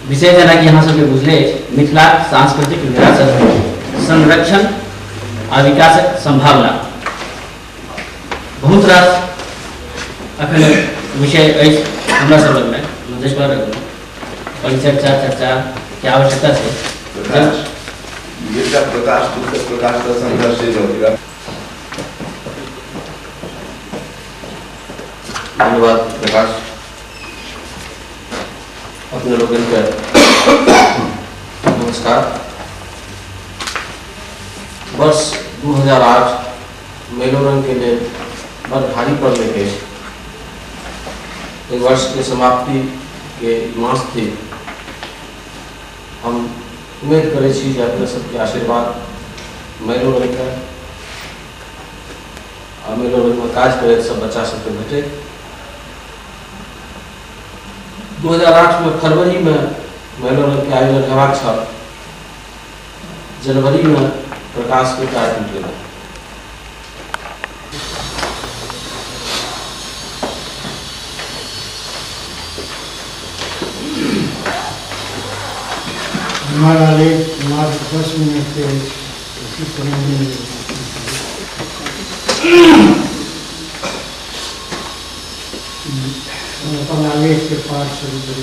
विषय जेना कि अहाँ सबके बुझले अछि, मिथिलाक सांस्कृतिक विरासत संरक्षण आ विकासक संभावना। बहुत रास अखन विषय अछि हमरा सब लगमे, जाहि पर परिचर्चा चर्चा के आवश्यकता छै। प्रकाश प्रकाश संघर्ष। धन्यवाद प्रकाश, अपने लोगन के नमस्कार। वर्ष 2008 मैलोरंग के लिए बड़ भारी पड़ने के एक वर्ष के समाप्ति के मास थी। हम उम्मीद करै छी जे अपने सबके आशीर्वाद मैलोरंग के आ मैलोरंग में काज करैत सब बच्चा सबके भेटे। 2008 में फरवरी में मैलोरंग के आयोजन हेबाक छल, जनवरी में प्रकाश के टार टूटि गेल। हमारा लेख मात्र 10 मिनट के उसी समय में अपन आलेख के पाठ शुरू करी।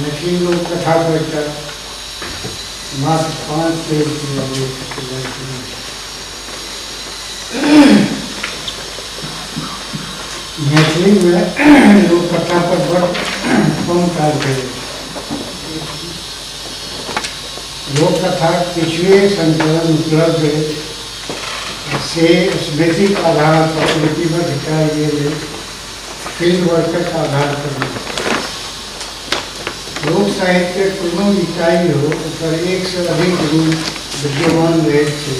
मैथिली लोक कथा पर एकटा मात्र 5 पेज के आलेख तैयार करी। मैथिली में लोक कथा पर बड़ कम काज भेल। लोक कथा किछुए संकलन उपलब्ध अछि, से स्मृतिक आधार पर लिपिबद्ध कयल गेल अछि, फील्ड वर्कक आधार पर। लोक साहित्य कोनो इकाई हो, ओकर एक से अधिक रूप विद्यमान रहैत छै,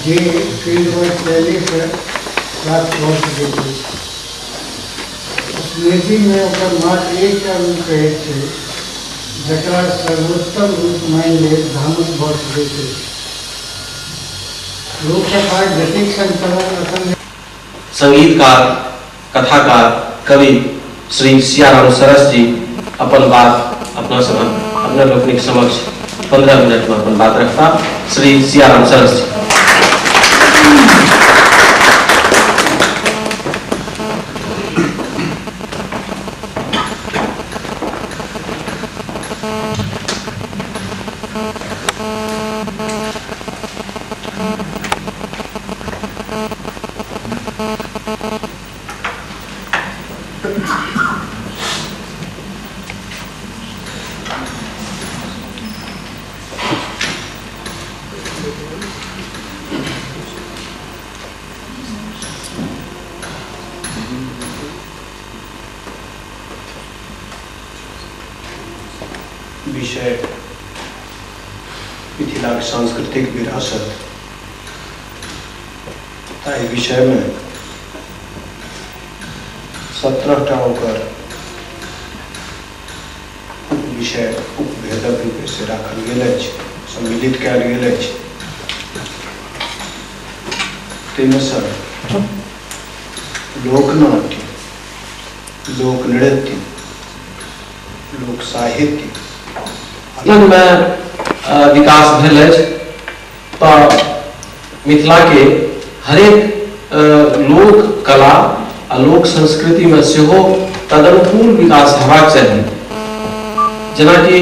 जे फील्ड वर्क कयलेसँ प्राप्त भऽ सकैत अछि। स्मृतिमे ओकर मात्र एकटा रूप रहैत छै, जकरा सर्वोत्तम रूप मानि लेल भ्रामक भऽ सकैत अछि। लोककथाक जतेक संकलन अखन संगीतकार, कथाकार, कवि श्री सियाराम सरस जी अपन बात अपना सब अपने लोकनिक समक्ष 15 मिनट में अपन बात रखता। श्री सियाराम सरस जी। विषय मिथिलाक सांस्कृतिक विरासत, ताहि विषय में 17टा ओकर उपविषय उपभेदक रूप से राखल गेल अछि, सम्मिलित कयल गेल अछि। ताहिमे सँ लोकनाट्य, लोकनृत्य, लोक साहित्य में विकास भेल अछि। तऽ मिथिला के हरेक लोक कला आ लोक संस्कृति में सेहो तदनुकूल विकास हेबाक चाही। जेनाकि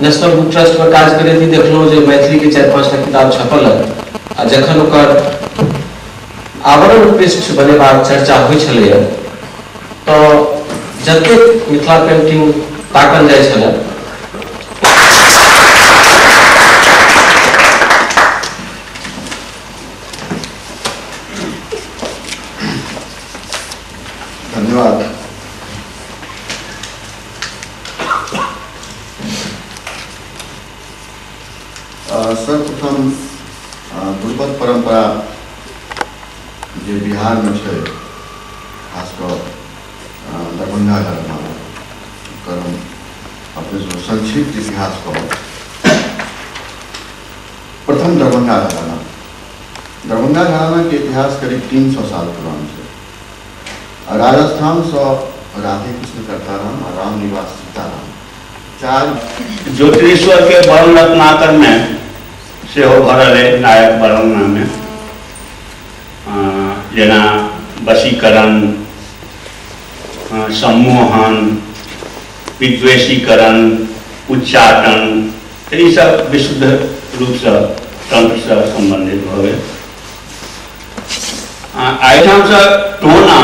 नेशनल बुक ट्रस्ट में काज करैत देखलहुँ जे मैथिली के 4-5टा किताब छपल है, आ जखन ओकर आवरण पृष्ठ बनेबाक चर्चा होइ छलैए तऽ जतेक मिथिला पेंटिंग ताकल जाइ छलै धन्यवाद। सर्वप्रथम ध्रुपद परंपरा जे बिहार में छै, खास कऽ दरभंगा घराना, ओकर हम अपने संक्षिप्त इतिहास कहब। प्रथम दरभंगा घराना, दरभंगा घराना के इतिहास करीब 300 साल पुरान छै। राजस्थानसँ राधे कृष्ण करताराम आ राम निवास सीताराम चार ज्योतिरीश्वर के वर्ण रत्नाकर में सेहो भरल है नायक वर्णना में, जेना वशीकरण, सम्मोहन, विद्वेषीकरण, उच्चाटन, ई सब विशुद्ध रूपसँ तंत्रसँ सम्बन्धित भऽ गेल। एहिठामसँ टोना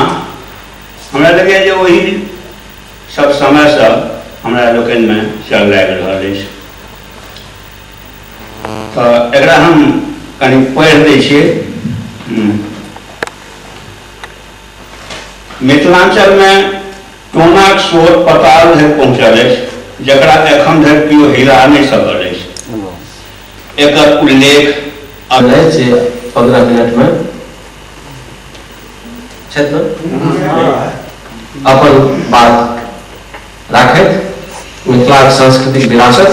हमरा लगैए जे ओही सब समयसँ हमरा लोकनिमे चल लागि रहल अछि। तऽ एकरा हम कनि पढ़ि दै छियै। मिथिलांचलमे टोनाक शोर पताल धरि पहुँचल अछि, जकरा एखन धरि केओ हिला नहि सकल अछि। एकर उल्लेख जे 15 मिनटमे छथि अपन बात राखैत मिथिलाक सांस्कृतिक विरासत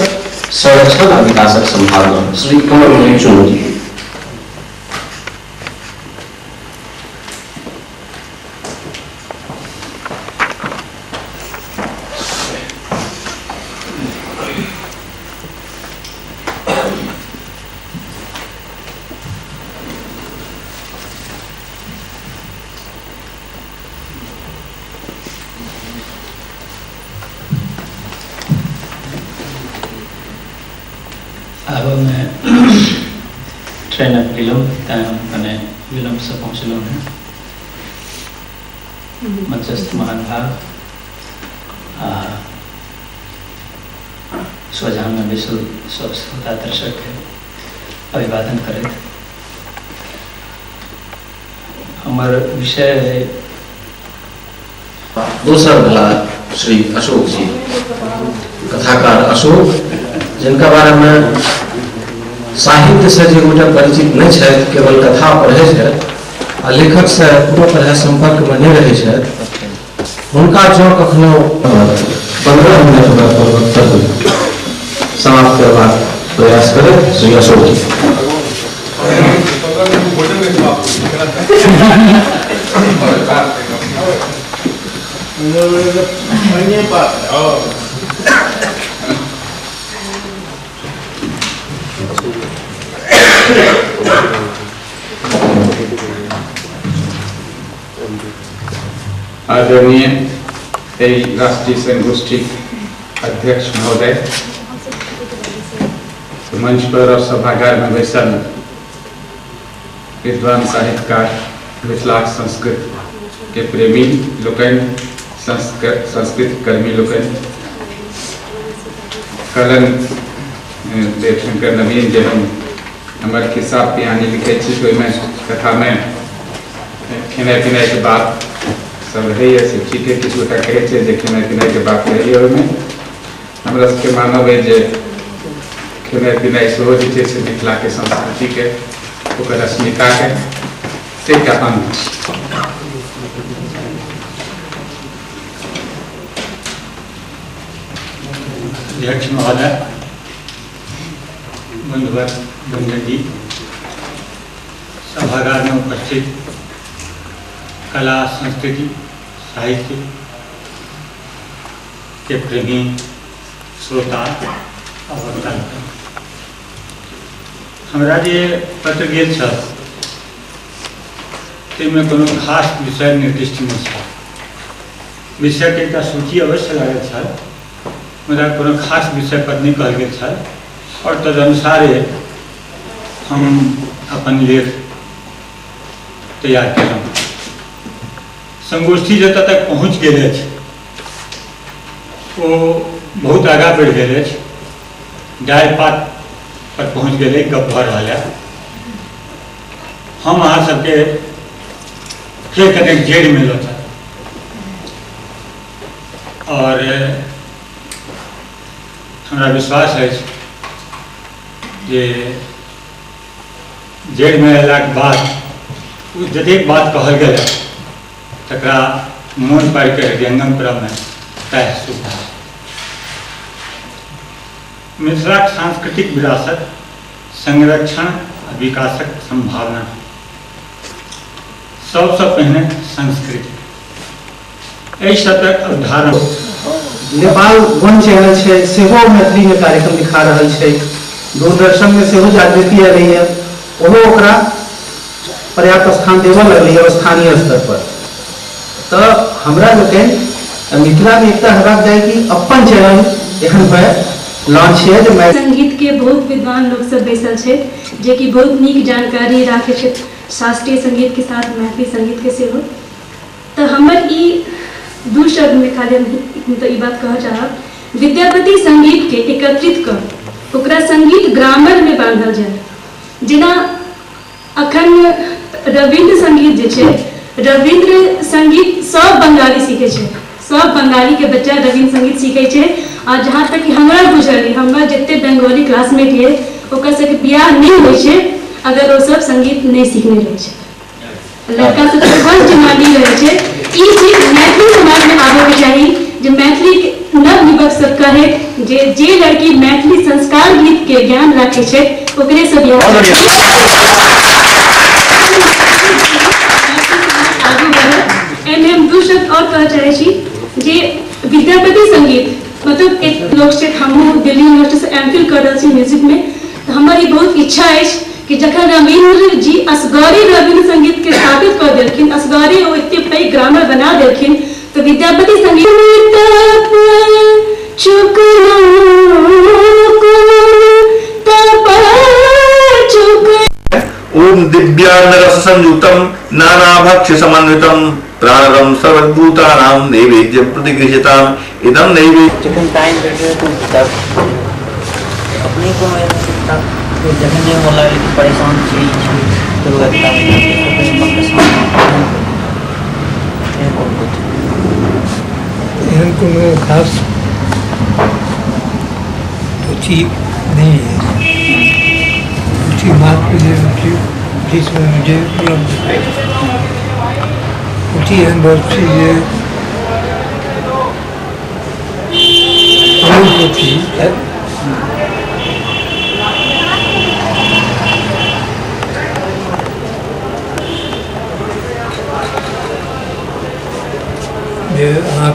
संरक्षण आ विकासक संभावना, श्री कमल मोहन चुन्नू जी। आबऽमे ट्रेनक विलम्ब, तैँ हम कने विलम्बसँ पहुँचलहुँ हेँ। मंचस्थ महानुभाव आ सोझामे बैसल सब श्रोता दर्शकके अभिवादन करैत हमर विषय दोसर भेला श्री अशोक जी, कथाकार अशोक, जिनका बारेमे साहित्य से जे गोटे परिचित नहीं छथि, केवल कथा पढ़ै छथि आ लेखक से कोनो तरह संपर्क में नहीं रहै छथि, हुनका जँ कखनो 15 मिनटमे अपन वक्तव्य समाप्त करबाक प्रयास करैत श्री अशोक जी। आदरणीय राष्ट्रीय संगोष्ठी अध्यक्ष महोदय, मंच पर और सभागार में बैसल विद्वान साहित्यकार, मिथिलाक संस्कृत के प्रेमी लोकनि, संस्कृत कर्मी लोकनि, कलन देवशंकर नवीन जे हम हमर खिस्सा पिहानी लिखै छी तो ओहिमे कथामे खेनाइ पिनाइके बात सब रहैए, से ठीक है। किछु गोटा कहै छै जे खेनाइ पिनाइके बात रहैए, ओहिमे हमरा सबके मानब अइ जे खेनाइ पिनाइ सेहो जे छै से मिथिलाके संस्कृतिके, ओकर अस्मिताके से एकटा अंग छै। अध्यक्ष महोदय, बंधुवर रंजन जी, सभागार में उपस्थित कला संस्कृति साहित्य के प्रेमी श्रोता और वक्ता, हमरा जे पत्र गेल छल ताहिमे कोनो खास विषय निर्दिष्ट नहि छल। विषयके एकटा सूची अवश्य लागल छल, मुदा कोनो खास विषय पर नहि कहल गेल छल और तदनुसारे हम अपन लेख तैयार केलहुँ। संगोष्ठी जतऽ तक पहुँच गेल अछि ओ बहुत आगाँ बढ़ि गेल अछि, डारि पात पर पहुँच गेलै, गप भऽ रहल है। हम अहाँ सबके फेर कनेक जड़िमे लऽ चलब और हमरा विश्वास अछि जे जड़िमे अयलाके बाद ओ जतेक बात कहल गेल है तकरा मोन पाड़िके हृदयंगम करऽमे तय सुविधा। मिथिलाक सांस्कृतिक विरासत संरक्षण आ विकासक संभावना। सबसँ पहिने संस्कृति, एहि शब्दक अवधारणा नेपाल वन चैनल छै सेहो मैथिली में कार्यक्रम दिखा रहल छै, दूरदर्शन में सेहो जागृति एलैए, ओहो ओकरा पर्याप्त स्थान देबऽ लगलैए स्थानीय स्तर पर। तऽ हमरा लोकनि मिथिला में एकटा हेबाक चाही कि अपन चैनल एहन होय लॉन्च है जे संगीत के बहुत विद्वान लोग सब बैसल छै जे कि बहुत नीक जानकारी राखै छै शास्त्रीय संगीत के साथ मैथिली संगीत के सेहो। तऽ हमर ई दू शब्द में खाली हम मतलब ई बात कहऽ चाहब, विद्यापति संगीत के एकत्रित कऽ ओकरा संगीत ग्रामर में बांधल जाय। जेना अखन रविन्द्र संगीत जे छै, रविन्द्र संगीत सब बंगाली सीखै छै, सब बंगाली के बच्चा रविन्द्र संगीत सीखै छै। और जहाँ तक कि हमरा बुझल अइ, हमरा जते बंगाली क्लासमेट ये ओकर सबके बियाह नहि होइ छै अगर ओ सब संगीत नहि सीखने रहै छै। लड़का सबके फर्स्ट डिमांडिंग रहै छै। ई चीज मैथिली समाजमे आबऽके चाही जे मैथिली नव युवक सब कहै जे जे लड़की मैथिली संस्कार गीत के ज्ञान राखै छै ओकरे से बियाह आगू बढ़त। एहिमे हम दू शब्द और कहऽ चाहै छी जे विद्यापति संगीत मतलब एक लोक छै, हमहूँ दिल्ली यूनिवर्सिटी से एम फिल कर रहल छी म्यूजिक में, तऽ हमर ई बहुत इच्छा अछि कि जखन रविन्द्र जी असगरे रविन्द्र संगीत के स्थापित कऽ देलखिन, असगरे ओ एते पैघ ग्रामर बना देलखिन, तऽ विद्यापति संगीत ओम दिव्यान्न संयुक्तम नानाभक्ष्य समन्वितम प्राणरम सर्वभूतानां नैवेद्यं प्रतिगृह्यताम इदं नैवेद्य। जखन टाइम भेटै तऽ किताब अपने कोनो एहन किताब जखन नहि मोन लागल कि परेशान छी तऽ वएह किताब एहन कोनो खास पोथी नहीं है। पोथी मात्र जे जिसमें मुझे उपलब्ध पोथी एहन बहुत सी जे पोथी है। जे अहाँ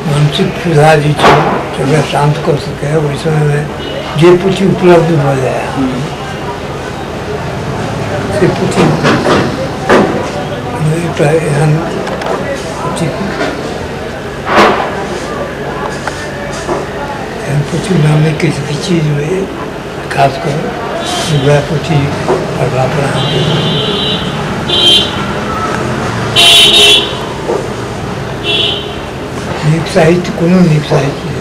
मानसिक क्षुधा जे छै ओकरा शान्त कऽ सकै, ओहि समयमे जे पोथी उपलब्ध भऽ जाय से पोथी एकटा एहन पोथी एहन पोथी नाम नहि कहि सकै छी जे खास कऽ वएह पोथी पढ़ला पर अहाँके नीक साहित्य कोनो नीक साहित्य जे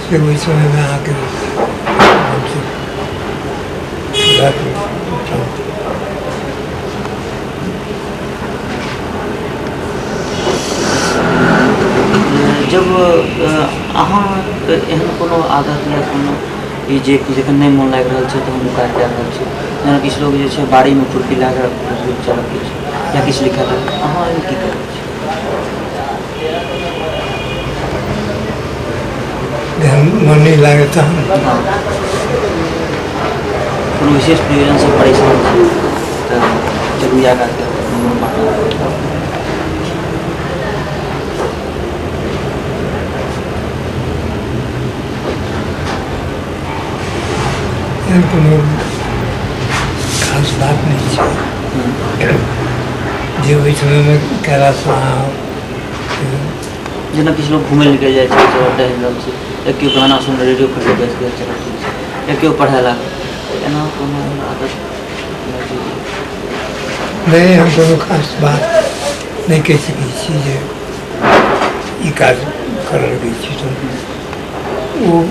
से ओहि समयमे अहाँके मानसिक जब अहाँ एहन कोनो आदत या कोनो ई जे कि जखन नहि मोन लागि रहल छै तऽ हम काज कए रहल छी, जेना किछु लोग जे छै बाड़ीमे खुरपी लए कऽ चलक किछु या किछु लिखऽ लागल, अहाँ एहिमे की करै छी? मन नहीं लागे तहन कोनो विशेष प्रयोजन से परेशान छी तऽ चलू इएह काज करू। एहन कोनो खास बात नहीं छै जे ओहि समयमे कयलासँ अहाँ जेना किछु लोग घूमय निकलि जाइ छै, टहलि रहल छै, या केओ गाना सुन रेडियो खोलि कऽ बैस गेल, चलऽ ठीक छै, या केओ पढ़य लागल, एना कोनो आदत नहि? हम कोनो खास बात नहि कहि सकै छी जे ई काज करऽ लगै छी तऽ ओ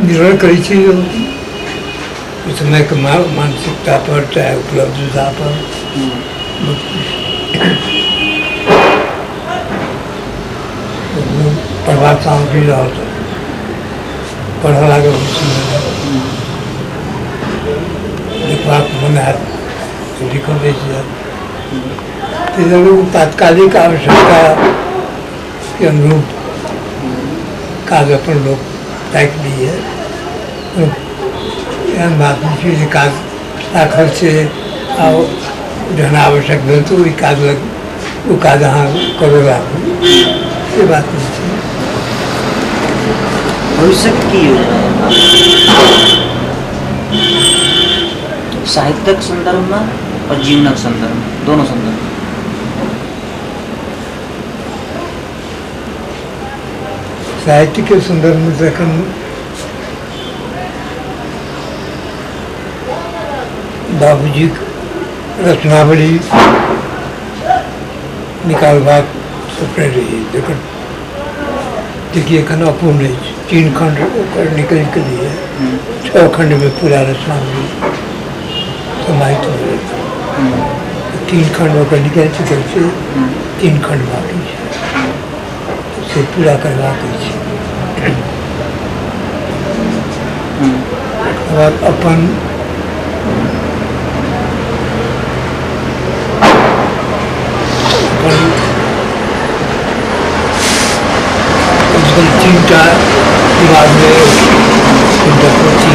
निर्भर करै छै ओहि समयके मानसिकता पर चाहे उपलब्धता पर। पढ़बाक सामग्री रहल तऽ पढ़ऽ लागल, लिखबाक मन हैत तऽ लिखऽ बैस जायत। ताहि दुआरे तात्कालिक आवश्यकता के अनुरूप काज अपन लोक ताकि लैए। एहन बात नहि छै जे काज राखल छै आ जहन आवश्यक भेल तऽ ओहि काज लग ओ काज अहाँ करू राखू, से बात नहि छै। भविष्यक की योजना साहित्यक संदर्भमे और जीवनक संदर्भमे, दोनों संदर्भ? साहित्य के संदर्भ में जखन बाबूजीक रचनावली निकालबाक सपने रही, जकर जेकि एखन अपूर्ण अछि। 3 खंड ओकर निकलि गेलैए, 6 खंडमे पूरा रचनावली समाहित हो गेल। 3 खंड ओकर निकलि चुकल छै, 3 खंड बाकी छै, से पूरा करबाक अछि। और अपन कमसँ कम 3 टा दिमागमे 3 टा पोथी।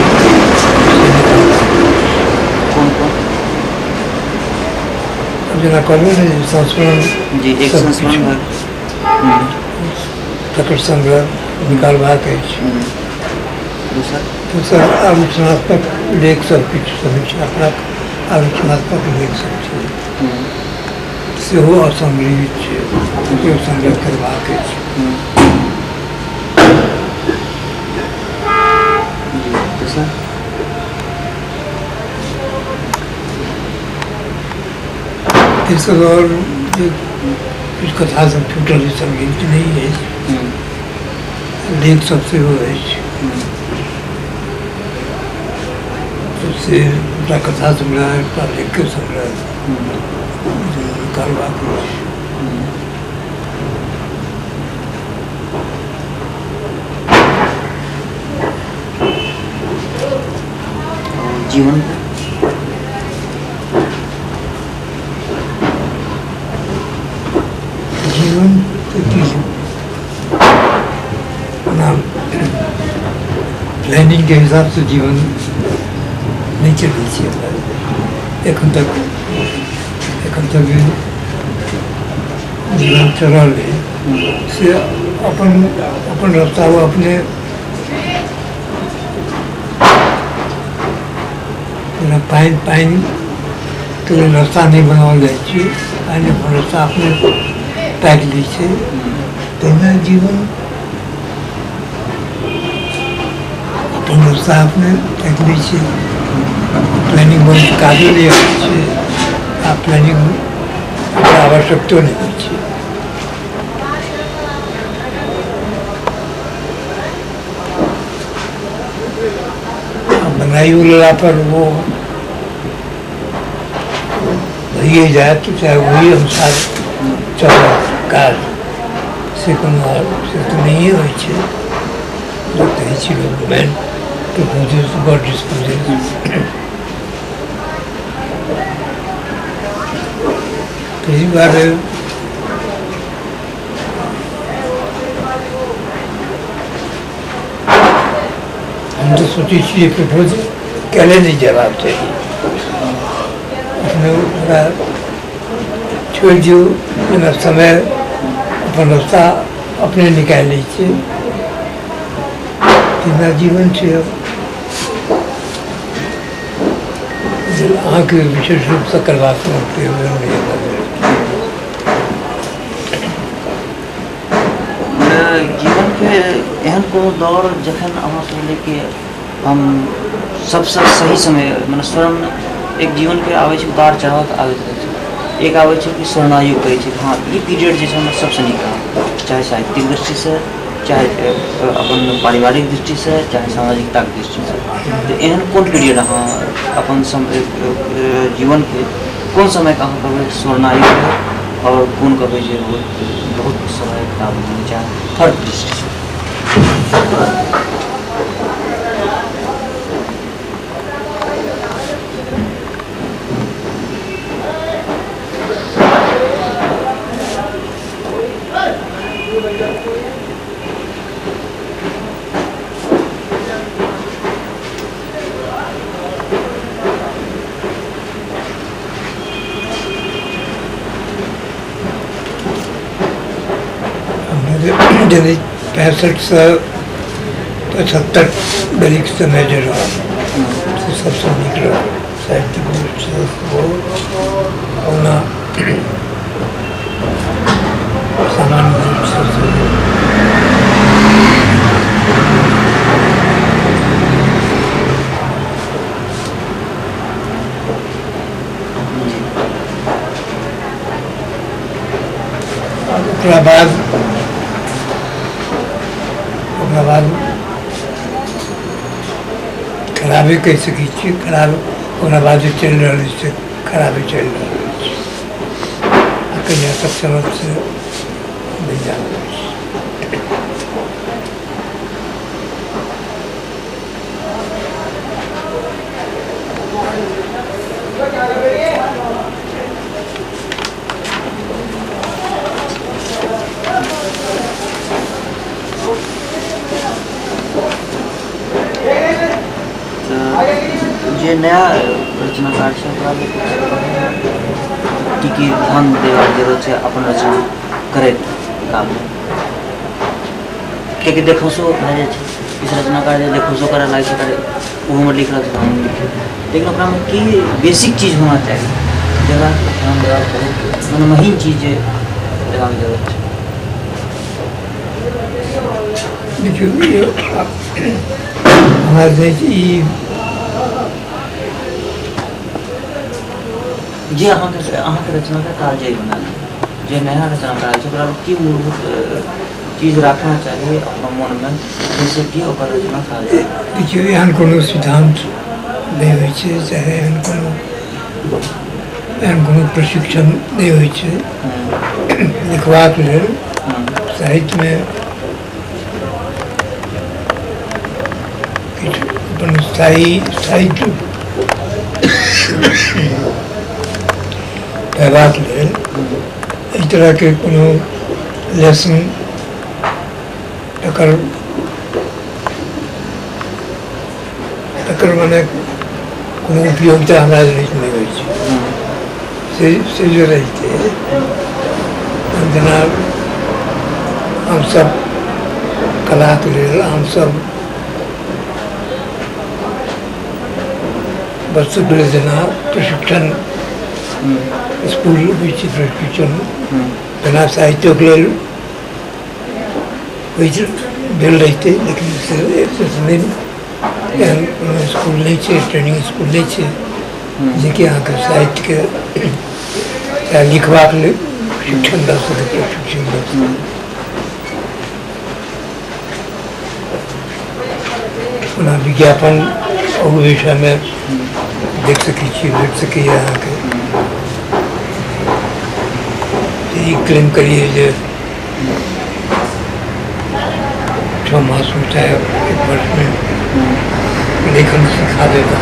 कोन कोन? जेना कहलहुँ ने संस्मरण जी, एक संस्मरण तकर संग्रह निकालबाक अछि। दोसर आलोचनात्मक लेख सब किछु, समीक्षात्मक आलोचनात्मक लेख सब छै, सेहो असंग्रहित छै, ओकरो संग्रह करबाक अछि। तेसर और किछु कथा सब छूटल संग्रहित नहि अछि, लेख सब सेहो अछि, से एकटा कथा संग्रह, एकटा लेखके संग्रह निकालबाक अछि। जीवन जीवन प्लानिंग के हिसाब से जीवन नहीं चलै छै एखन तक। एखन तक जीवन चलल है से अपन अपन रस्ता वो अपने जेना पानि पानि के लेल रस्ता नहि बनाओल जाइ छै, पानि अपन रस्ता अपने ताकि लै छै, तहिना जीवन अपन रस्ता अपने ताकि लै छै। प्लानिंग बहुत काजो नहि होइ छै आ प्लानिंग आवश्यकतो नहि होइ छै। बनाइयो लेला पर वो भइए जायत, चाहे वही अनुसार चलत काज, से कोनो से तऽ नहिए होइ छै। लोक कहै छै लोक मैन proposes God disposes. ताहि दुआरे हम तऽ सोचै छियै प्रपोज कयले नहि जयबाक चाही, अपने ओकरा छोड़ि दियौ, जेना समय अपन रस्ता अपने निकालि लै छै, तहिना जीवन छै। अहाँके विशेष रूपसँ करबाक कोनो प्रयोजन नहि। जीवनके एहन कोनो दौर जखन अहाँ सोचलियै कि हम सबसँ सही समय, मने स्वर्ण एक जीवनके आबै छै उतार चढ़ाव तऽ आबैत रहै छै, एक आबै छै कि स्वर्णायुग कहै छै, हँ ई पीरियड जे छै हमर सबसँ नीक रहल, चाहे साहित्यिक दृष्टिसँ, चाहे अपन पारिवारिक दृष्टिसँ, चाहे सामाजिकताके दृष्टिसँ। तऽ एहन कोन पीरियड अहाँ अपन जीवनके कोन समयके अहाँ कहबै स्वर्णायुग रहै और कोन कहबै जे बहुत बहुत समय खराब होने, चाहे हर दृष्टिसँ? जने 65 से 75 बरिक समय जे रहल से सबसँ नीक रहल साहित्यिक दृष्टिसँ। ओना सामान्य दृष्टिसँ ओकरा बाद खराबे कहि सकै छियै, खराब ओकरा बाद जे चलि रहल अछि से खराबे चलि रहल अछि आ कहिया तक चलत से नहि जानल अछि। जे नया रचनाकार छै ओकरा की की ध्यान देबाक जरूरत छै अपन रचना करैत कालमे? कियाकि देखौसो भए जाइ छै, किछु रचनाकार जे देखौसो करऽ लागै छै, ओ हमर लिख रहल छै तऽ हम लिखी, लेकिन ओकरामे की बेसिक चीज होना चाही जकरा ध्यान देबाक बहुत मने महीन चीज जे देबाक जरूरत छै। देखियौ हमरा जे ई जे अहाँके रचनाके कालजयी बनायल जे नया रचनाकार छै ओकरा की मूलभूत चीज राखना चाही अपना मोनमे जाहिसँ कि ओकर रचना कालजयी? देखियौ एहन कोनो सिद्धान्त नहि होइ छै, चाहे एहन कोनो प्रशिक्षण नहि होइ छै लिखबाक लेल। साहित्यमे किछु अपन स्थायित्व पयबाक लेल एहि तरहके कोनो लेसन एकर मने कोनो उपयोगिता हमरा नहि होइ छै। से जे रहितै जेना हमसभ कलाके लेल हमसभ वस्तुके लेल जेना प्रशिक्षण स्कूल होइ छै, प्रशिक्षण जेना साहित्यके लेल होइ भेल रहितै, लेकिन से नहि, एहन कोनो स्कूल नहि छै, ट्रेनिंग स्कूल नहि छै जेकि अहाँके साहित्यके चाहे लिखबाक लेल शिक्षण दऽ सकै, प्रशिक्षण दऽ सकै। ओना विज्ञापन ओहू विषयमे देख सकै छी, भेट सकैए अहाँके। ई क्लेम करिए जे 6 मास में चाहे 1 वर्ष में लेखन सिखा देता।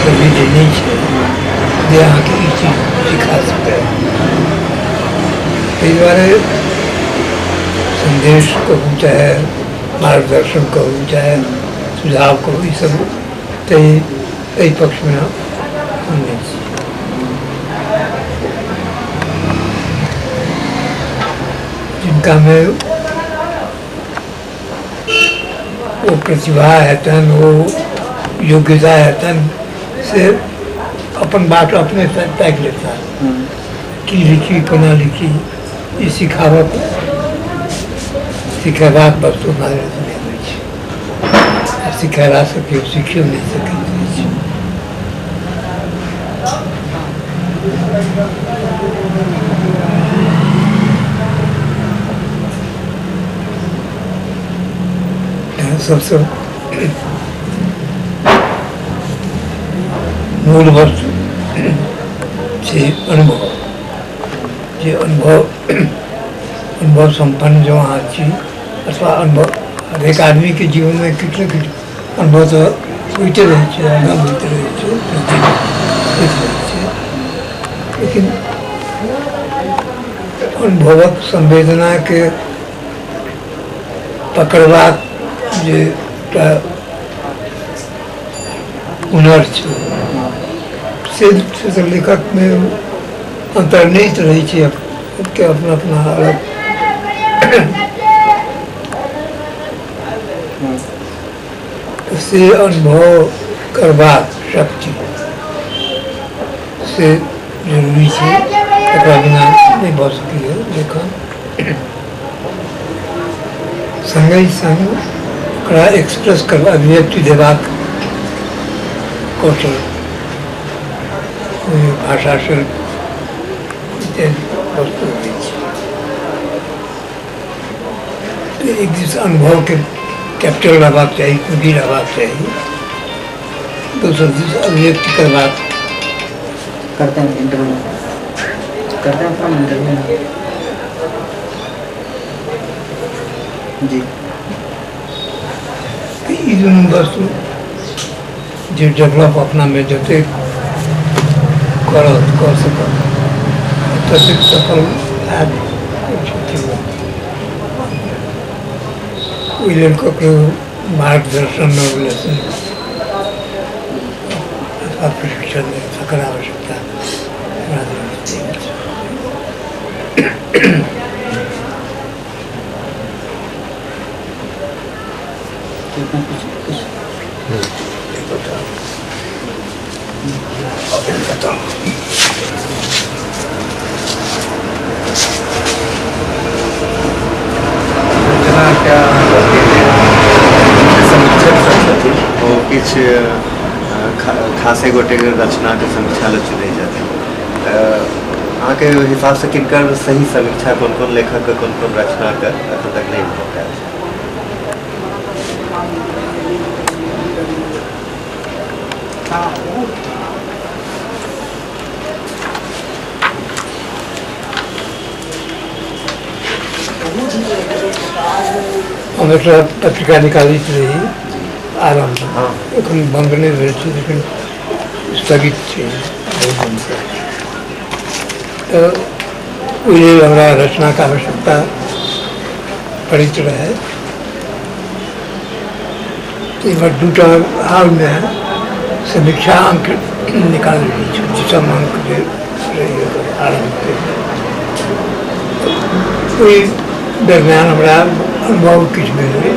प्रविधि नहीं है जे अहाँके ई चीज सिखा सकै। ताहि दुआरे संदेश कहू चाहे मार्गदर्शन कहू चाहे सुझाव कहू, ई सब एहि पक्षमे हम नहि छी। जिनका में वो प्रतिभा हेतनि, वो योग्यता हेतनि, से अपन बाट अपने ताकि लेता की लिखी कोना लिखी। ई सिखेबाक वस्तु नहि होइ छै आ सिखेलासँ केओ सिखियो नहि सकैत अछि। सबसँ मूल वस्तु छै अनुभव। जे अनुभव सम्पन्न जो अहाँ छी अथवा अनुभव हरेक आदमीके जीवनमे किछु ने किछु अनुभव तऽ होइते रहै छै, अनुभव होइते रहै छै, होइत रहै छै, लेकिन अनुभवक संवेदनाके पकड़बाक जे एकटा हुनर छै से लेखकमे अन्तर्निहित रहै छै, सबके अपना अपना अलग से अनुभव करबाक शक्ति से जरूरी छै, तकरा बिना नहि भऽ सकैए लेखन। सङ्गहि सङ्ग ओकरा एक्सप्रेस करबा अभिव्यक्ति देबाक कौशल, भाषा शिल्प इत्यादि वस्तु होइ छै। एक दिस अनुभवके कैपिटल रहबाक चाही, पूँजी रहबाक चाही, दोसर दिस अभिव्यक्ति करबाक। करते हैं इंटरव्यू, करते हैं फ्रॉम इंटरव्यू जी। ई दुनू वस्तु जे डेवलप अपनामे जतेक करत कऽ सकत ततेक सफल हैत। ओहि लेल ककरो मार्गदर्शन नॉवलेशन अथवा प्रशिक्षण तकर आवश्यकता हमरा दृष्टिमे अछि। जेना क्या समीक्षक सब छथिन ओ किछु खासे गोटेके रचनाके समीक्षा लए चुनै छथिन, तऽ अहाँके हिसाबसँ किनकर सही समीक्षा कोन कोन लेखकके कोन कोन रचनाके एखन तक नहि भऽ पायल छै? हम एकटा पत्रिका निकालैत रही आरम्भ, एखन बन्द नहि भेल छै लेकिन स्थगित छै बहुत दिनसँ। तऽ ओहि लेल हमरा रचनाके आवश्यकता पड़ैत रहै। एहिमे दूटा हालमे समीक्षा अंक निकालल छल, अंक जे रहै आरम्भके, ओहि दरमियान हमरा अनुभव किछु भेलै।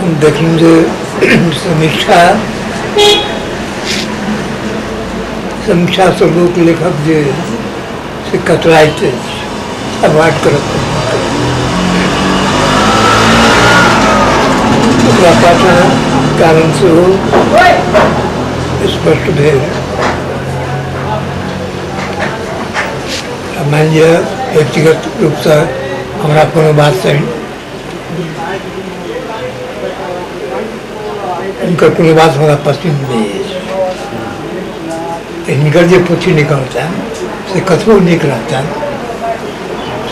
हम देखलहुँ जे समीक्षासँ लोक लेखक जे से कतराइत अछि, अवॉइड करत। ओकरा पाछाँ कारण सेहो स्पष्ट भेल। मानि लिअ व्यक्तिगत रूपसँ हमरा कोनो बातसँ हुनकर कोनो बात हमरा पसन्द नहि अछि, तऽ हिनकर जे पोथी निकलतनि से कतबो नीक रहतनि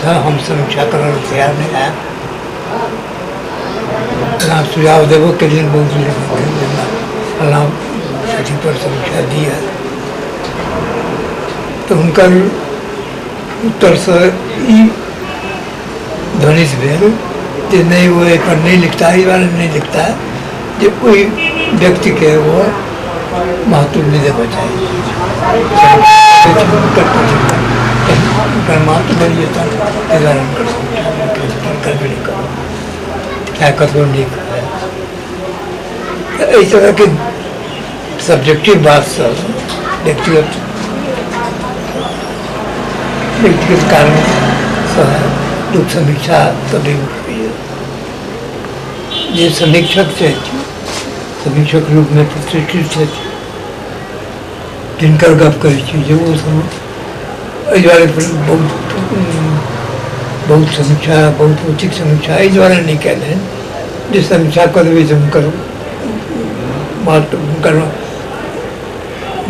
से हम समीक्षा करऽ लेल तैयार नहि हैब। एना सुझाव देबो केलियनि बहुत लेखकके जे फल्लाँ अथीपर समीक्षा दिअ, तऽ हुनकर उत्तरसँ ई ध्वनित भेल जे नहि ओ एहिपर नहि लिखता, एहि बारेमे नहि लिखता जे ओहि व्यक्तिके ओ महत्व नहि देबऽ चाही, हुनकर महत्व बढ़ि जेतनि ताहि दुआरे हुनकर समीक्षा करबे नहि करब चाहे कतबो नीक है। तऽ एहि तरहके सब्जेक्टिव बातसभ व्यक्तिगत कारणसँ लोक समीक्षा कभी होइए। जे समीक्षक छथि, समीक्षक रूपमे प्रतिष्ठित छथि, जिनकर गप करै छी जे ओसभ एहि दुआरे बहुत बहुत समीक्षा बहुत उचित समीक्षा एहि दुआरे नहि कयलनि जे समीक्षा कऽ देबै तऽ हुनकर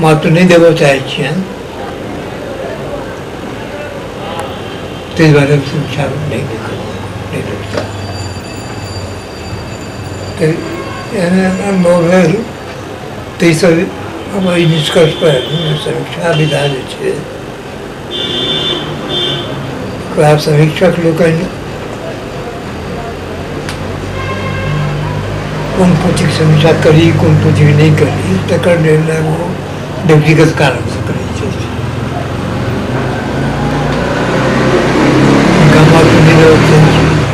महत्व नहि देबऽ चाहै छियनि, ताहि दुआरे समीक्षा नहि लिखता। तऽ एहन अनुभव भेल, ताहिसँ हम एहि निष्कर्ष पर समीक्षा विधा जे छै ओकरा समीक्षक लोकनि कोन पोथीके समीक्षा करी कोन पोथीके नहि करी तकर निर्णय ओ व्यक्तिगत कारणसँ करै छथि। हुनका महत्व नहि रहल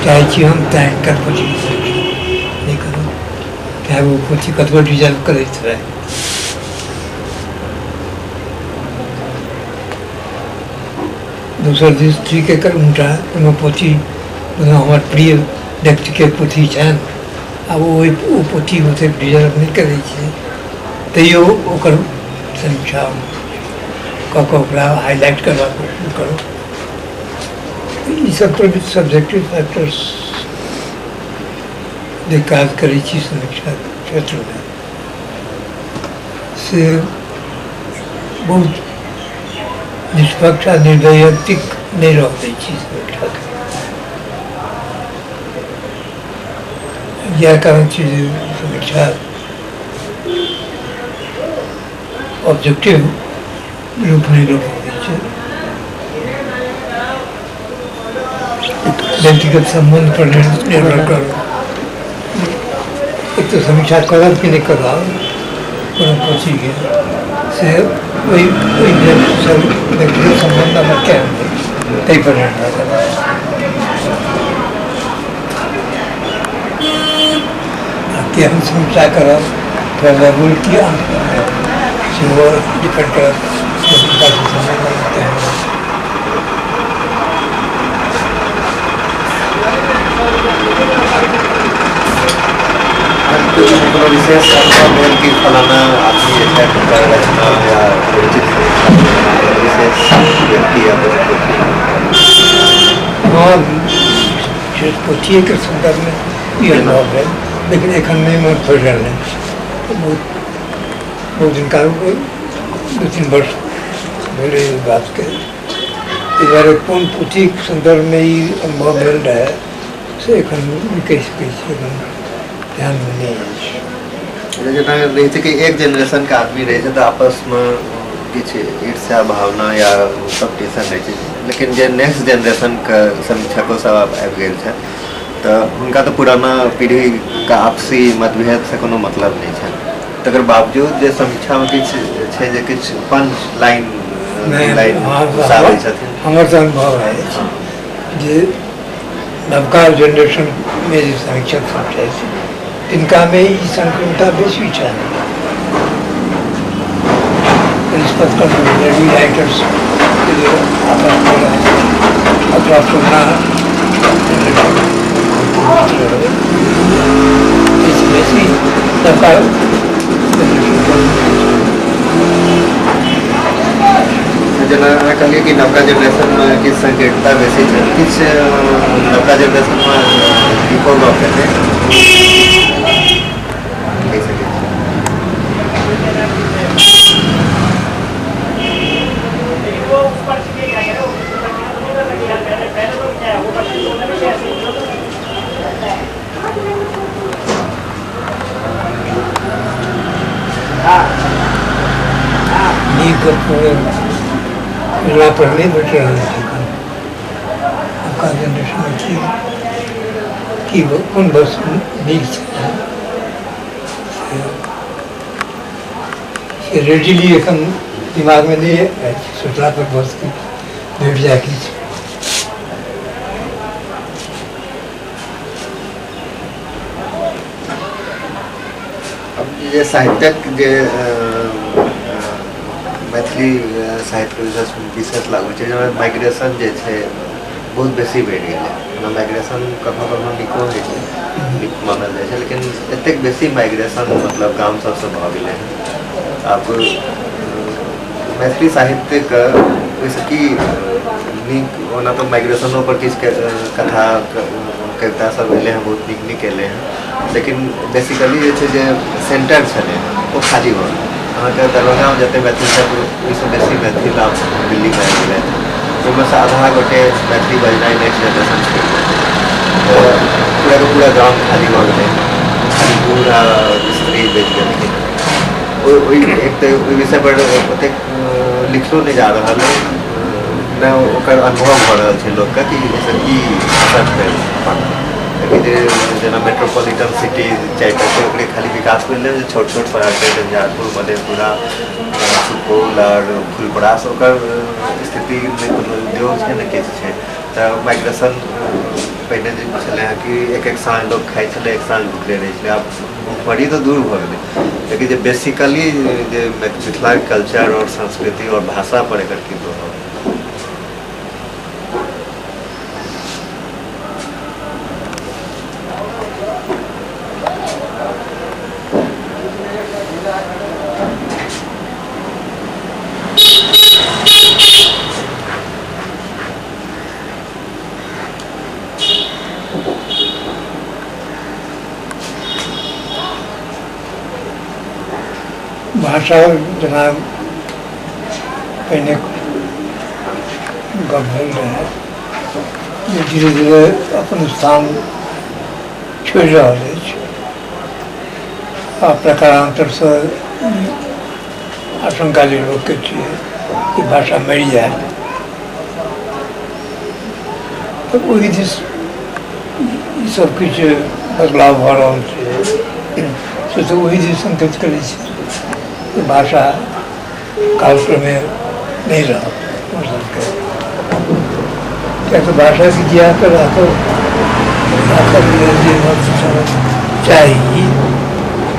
चाहै छी हम तैँ हिनकर पोथीके समीक्षा नहि करब, चाहे ओ पोथी कतबो डिजर्व करैत रहै। दोसर दिस ठीक एकर उनटा कोनो पोथी कोनो हमर प्रिय व्यक्तिके पोथी छनि आ ओ पोथी ओतेक डिजर्व नहि करै छै तैयो ओकर समीक्षा कऽ कऽ ओकरा हाईलाइट करबाक कोशिश करू। ईसब पर सब्जेक्टिव फैक्टर्स जे काज करै छी समीक्षा क्षेत्रमे से बहुत निष्पक्ष आ निर्वैयक्तिक नहि रह दै छी समीक्षाके। इएह कारण छै जे समीक्षा ऑब्जेक्टिव रूप नहि लऽ पबै छै, व्यक्तिगत सम्बन्ध पर निर्भर करब। एक तऽ समीक्षा करब कि नहि करब कोनो पोथीके से ओहि व्यक्तिगत सम्बन्ध हमर केहन अछि ताहि पर निर्भर करब। केहन समीक्षा करब फेवरेबल कि अनफेवरेबल सेहो डिपेंड करत सम्बन्ध केहन। कोनो विशेष अनुभव भेल कि फलाना आदमी जे छै हुनकर रचना या परिचित विशेष व्यक्ति या हँ पोथिएके सन्दर्भमे ई अनुभव भेल, लेकिन एखन नहि मन पड़ि रहल अछि। बहुत बहुत दिनका 2-3 वर्ष भेलै एहि बातके, एहि दुआरे कोन पोथीके सन्दर्भमे ई अनुभव भेल रहै से एखन नहि कहि सकै छी, एखन ध्यानमे नहि अछि। जेना रहै छै कि एक जेनरेशनके आदमी रहै छै तऽ आपसमे किछु ईर्ष्या भावना या कम्पटिशन रहै छै, लेकिन जे नेक्स्ट जेनरेशनके समीक्षको सब आबि गेल छै तऽ हुनका तऽ पुराना पीढ़ीके आपसी मतभेदसँ कोनो मतलब नहि छनि, तकर बावजूद जे समीक्षामे किछु छै जे किछु पंच लाइन घुसाबै छथिन। हमर तऽ अनुभव अछि जे नवका जेनरेशनमे जे समीक्षक सब छथि तिनकामे ई संकीर्णता बेसी छनि। राइटर्स आपसमे अथवा पुरना बेसी नवका जेना अहाँ कहलियै कि नवका जेनरेशनमे किछु संकीर्णता बेसी छै, किछु नवका जेनरेशनमे नीको गप हेतै कहि सकै छी। नीक गप मिलला पर नहि भेट रहल छै एखन। नवका जेनरेशनमे की कोन वस्तु नीक छै से रेडिली एखन दिमागमे नहि अछि, सोचला पर बस भेट जाय किछु। जे साहित्यक जे मैथिली साहित्यके विशेष लागू छै, जाहिमे माइग्रेशन जे छै बहुत बेसी बढ़ि गेलै। ओना माइग्रेशन कखनो कखनो नीको होइ छै, नीक मानल जाइ छै, लेकिन एतेक बेसी माइग्रेशन मतलब गाम सबसँ भऽ गेलै हँ। आब मैथिली साहित्यके ओहिसँ की नीक, ओना तऽ माइग्रेशनोपर किछु कथा कविता सब एलै हँ, बहुत नीक नीक एलै हँ, लेकिन बेसिकली जे छै जे सेन्टर छलै ओ खाली भऽ गेलै। अहाँके दरभंगामे जतेक मैथिल छथि ओहिसँ बेसी मैथिल आब दिल्लीमे आबि गेलै, ओहिमे सँ आधा गोटे मैथिली बजनाइ नेक्स्ट जेनरेशन छोड़ि देलकै, तऽ पूराके पूरा गाम खाली भऽ गेलै, खाली बूढ़ आ स्त्री बचि गेलखिन। ओहि एक तऽ ओहि विषयपर ओतेक लिखलो नहि जा रहल है, नहि ओकर अनुभव भऽ रहल छै लोकके कि एहिसँ की असर पड़तै। जे जेना मेट्रोपॉलिटन सिटी 4टा छै ओकरे खाली विकास भेलै, जे छोट छोट शहर छै झंझारपुर, मधेपुरा, सुपौल आओर फुलपरास, ओकर स्थिति नहि कोनो उद्योग छै ने किछु छै। तऽ माइग्रेशन पहिने जे छलै हँ कि एक एक साँझ लोक खाइ छलै, एक साँझ भुखले रहै छलै, आब भुखमरी तऽ दूर भऽ गेलै, लेकिन जे बेसिकली जे मिथिलाके कल्चर आओर संस्कृति आओर भाषा पर एकर की प्रभाव? भाषा जेना पहिने गप भेल रहै जे धीरे धीरे अपन स्थान छोड़ि रहल अछि आ प्रकारान्तरसँ आशंका जे लोकके छियै कि भाषा मरि जायत, तऽ ओहि दिस ईसब किछु बदलाव भऽ रहल छै, से तऽ ओहि दिस संकेत करै छै। भाषा कालक्रमे नहीं रहा क्या तो भाषा की जिया कर राखल जे चाही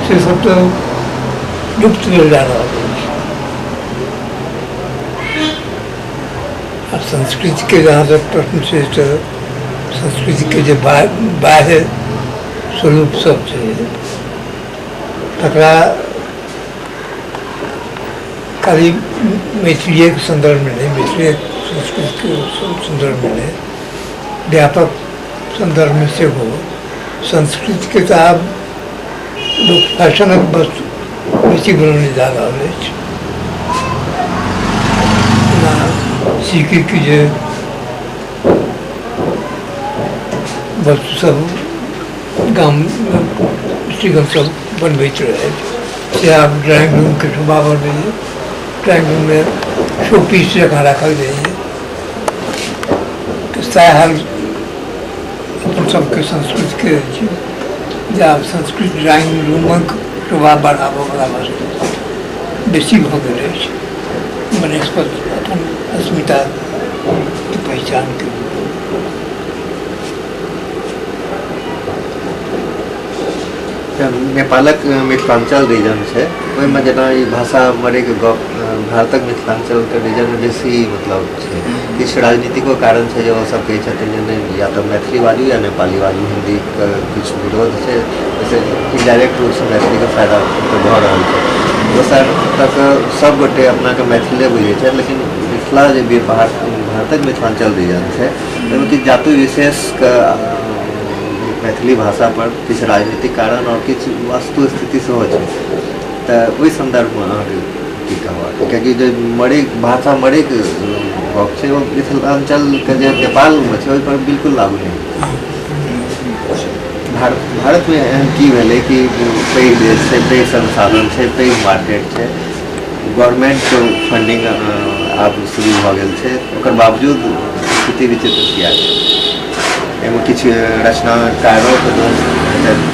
से सब तो लुप्त भेल जा रहा है। आ संस्कृति के जहाँ तक प्रश्न छै तो संस्कृति के जे बाह्य स्वरूप सब छै तकरा खाली मैथिलीके सन्दर्भमे नहि, मैथिली संस्कृतिके सन्दर्भमे नहि, व्यापक सन्दर्भमे सेहो संस्कृतिके तऽ आब लोक फैशनक वस्तु बेसी बनौने जा रहल अछि। जेना सिक्कीके जे वस्तु सब गाममे स्त्रीगण सब बनबैत रहै से आब ड्राइंग रूमके शोभा बनबैए, ड्राइंग रूममे शो पीस जकाँ राखल जाइए। तऽ सएह हाल अपन सबके संस्कृतिके अछि जे आब संस्कृत ड्राइंग रूमक शोभा बढ़ाबयवला वस्तु बेसी भऽ गेल अछि बनस्पत अपन अस्मिताके पहिचानके। नेपालक मिथिलांचल रीजन छै ओहिमे जेना ई भाषा मरैके गप भारतक मिथिलांचलके रीजनमे बेसी मतलब छै, किछु राजनीतिको कारण छै जे ओसब कहै छथिन जे नहि या तऽ मैथिली बाजू या नेपाली बाजू, हिन्दीके किछु विरोध छै, ओहिसँ इनडायरेक्ट रूपसँ मैथिलीके फायदा भऽ रहल छै। दोसर तक सबगोटे अपनाके मैथिले बुझै छै, लेकिन मिथिला जे भारतक मिथिलांचल रीजन छै ओहिमे किछु जाति विशेषके मैथिली भाषा पर किछु राजनीतिक कारण और किछु वस्तु स्थिति सेहो छै, तऽ ओहि सन्दर्भमे अहाँके की कहबाक? कियाकि जे मरे भाषा मरैके गप छै ओ मिथिलांचलके जे नेपालमे छै ओहिपर बिल्कुल लागू नहि। भारतमे एहन की भेलै कि पैघ देश छै, पैघ संसाधन छै, पैघ मार्केट छै, गवर्नमेंट फंडिंग आब शुरू भऽ गेल छै, ओकर बावजूद स्थिति विचित्र किया छै? एहिमे किछु रचनाकारोके दोष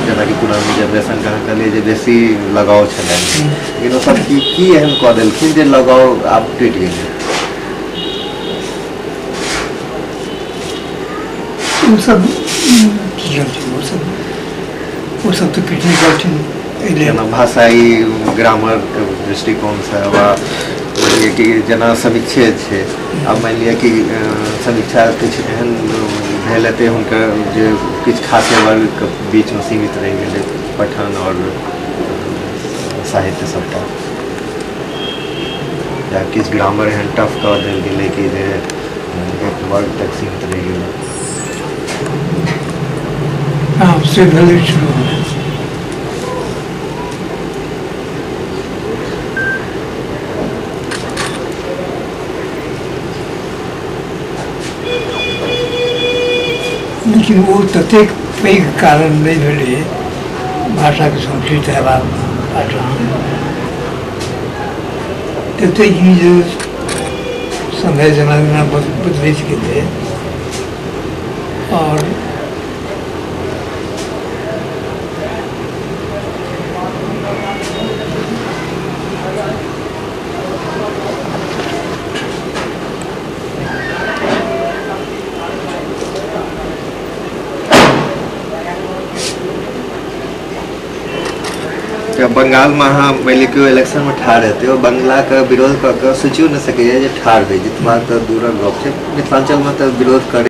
जेनाकि पुरान जेनरेशनके अहाँ कहलियै जे बेसी लगाव छलनि, लेकिन ओसब की की एहन कऽ देलखिन जे लगाव आब टूटि गेलै? ओसब ओसब तऽ किछु नहि करथिन, जेना भाषाई ग्रामरके दृष्टिकोणसँ वा मानि लिअ कि जेना समीक्षे छै, आब मानि लिअ कि समीक्षा किछु एहन भेल हेतै हुनकर जे किछु खासे वर्गके बीचमे सीमित रहि गेलै पठन और साहित्य सबटा, या किछु ग्रामर एहन टफ कऽ देल गेलै कि जे एक वर्ग तक सीमित रहि गेलै। हाँ, से भेलै शुरूमे। लेकिन वो ततेक पैघ कारण नहीं भेलै भाषाके संकुचित हेबाक पाछाँ, ततेक ही जे समय जेना जेना बदलैत गेलै और बंगालमे अहाँ मानि लिअ केओ इलेक्शनमे ठाढ़ हेतै, ओ बंगलाके विरोध कऽ कऽ सोचियो नहि सकैए जे ठाढ़ होइ, जितबा तऽ दूरक गप छै। मिथिलाञ्चलमे तऽ विरोध करै